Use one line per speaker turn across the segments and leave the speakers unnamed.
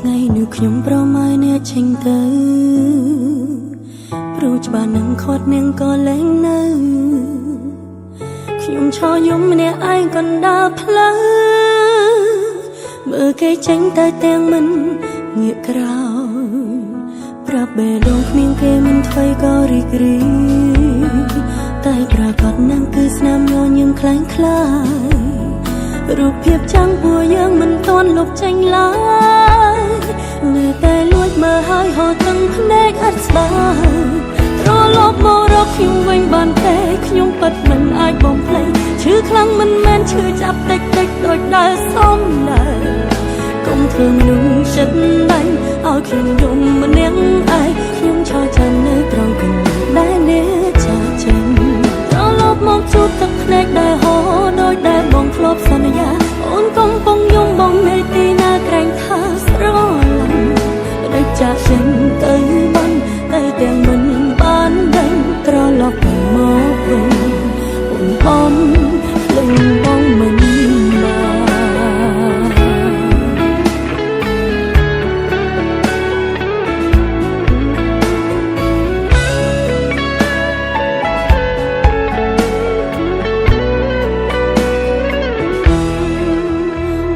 ថ្ងៃនោះខ្ញុំប្រម៉ែអ្នកចេញទៅព្រោះច្បាស់នឹងខាត់នាងក៏លែងនៅខ្ញុំឈរយំម្នាក់ឯងកណ្ដាលផ្លូវមើលគេចេញទៅទាំងមិនងាកក្រោយប្រាប់បេះដូងគ្មានគេមិនធ្វើក៏រីករាយតែប្រកាសនឹងគឺស្នាមញញឹមខ្លាំងខ្លាយរូបភាពចាំងពួកយើងមិនទាន់លុបចេញឡើយនៅតែលួចមើលហើយហត់ទាំងភ្នែកឥតស្បើយត្រឡប់មករកខ្ញុំវិញបានទេខ្ញុំពិតមិនអាចបំភ្លេចឈឺខ្លាំងមិនមែនឈឺចាប់តិចតិចដូចដែលសំដែងកុំធ្វើមនុស្សចិត្តដាញ់ឲ្យខ្ញុំយំម្នាក់ឯងខ្ញុំឈរចាំនៅត្រង់កន្លែងដែលអ្នកចាកចេញត្រឡប់មកជួបទឹកភ្នែកដែលហូរដោយដែលបងធ្លាប់សន្យាអូនកំពុងយំបងនៅទីណាក្រែងថាស្រឡាញ់បដិចាកចេញទៅបានតែទាំងមិនបានដឹងត្រឡប់មកវិញអូនបំភ្លេចបងមិនបាន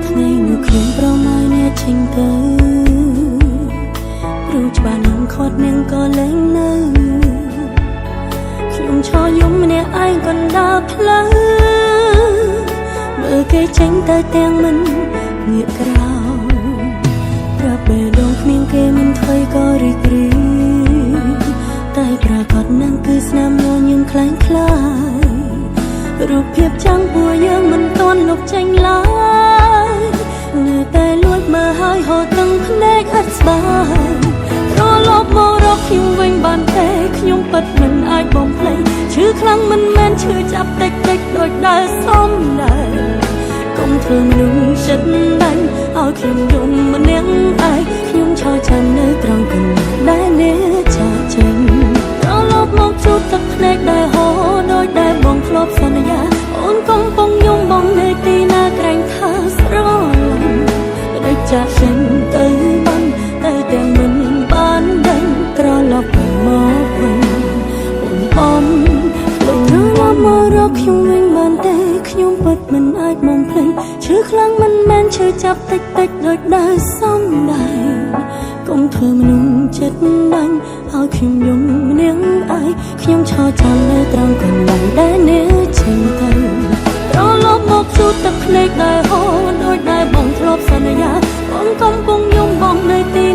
ថ្ងៃនោះខ្ញុំប្រម៉ែអ្នកចេញទៅព្រោះច្បាស់នឹងខាត់នាងក៏លែងនៅខ្ញុំឈរយំម្នាក់ឯងកណ្ដាលផ្លូវមើលគេចេញទៅទាំងមិនងាកក្រោយប្រាប់បេះដូងគ្មានគេមិនធ្វើក៏រីករាយតែប្រកាសនឹងគឺស្នាមញញឹមខ្លាំងខ្លាយរូបភាពចាំងពួកយើងមិនទាន់លុបចេញឡើយនៅតែលួចមើលហើយហត់ទាំងភ្នែកឥតស្បើយត្រឡប់មករកខ្ញុំវិញបានទេខ្ញុំពិតមិនអាចបំភ្លេចឈឺខ្លាំងមិនមែនឈឺចាប់តិចតិចដូចដែលសំដែងកុំធ្វើមនុស្សចិត្តដាញ់ឲ្យខ្ញុំយំម្នាក់ឯងខ្ញុំឈរចាំនៅត្រង់កន្លែងដែលអ្នកចាកចេញត្រឡប់មកជួបទឹកភ្នែកដែលហូរដោយដែលបងធ្លាប់សន្យាអូនកំពុងយំបងនៅទីណាក្រែងថាស្រឡាញ់បដិចាកចេញទៅបានតែទាំងមិនបានដឹងត្រឡប់មកវិញអូនបំភ្លេចត្រឡប់មករកខ្ញុំវិញបានទេខ្ញុំពិតមិនអាចបំភ្លេចឈឺខ្លាំងមិនមែនឈឺចាប់តិចតិចដូចដែលសំដែងកុំធ្វើមនុស្សចិត្តដាញ់ឲ្យខ្ញុំយំម្នាក់ឯងខ្ញុំឈរចាំនៅត្រង់កន្លែងដែលអ្នកចេញទៅត្រឡប់មកជួបទឹកភ្នែកដែលហូរដោយដែលបងធ្លាប់សន្យាអូនកំពុងយំបងនៅទី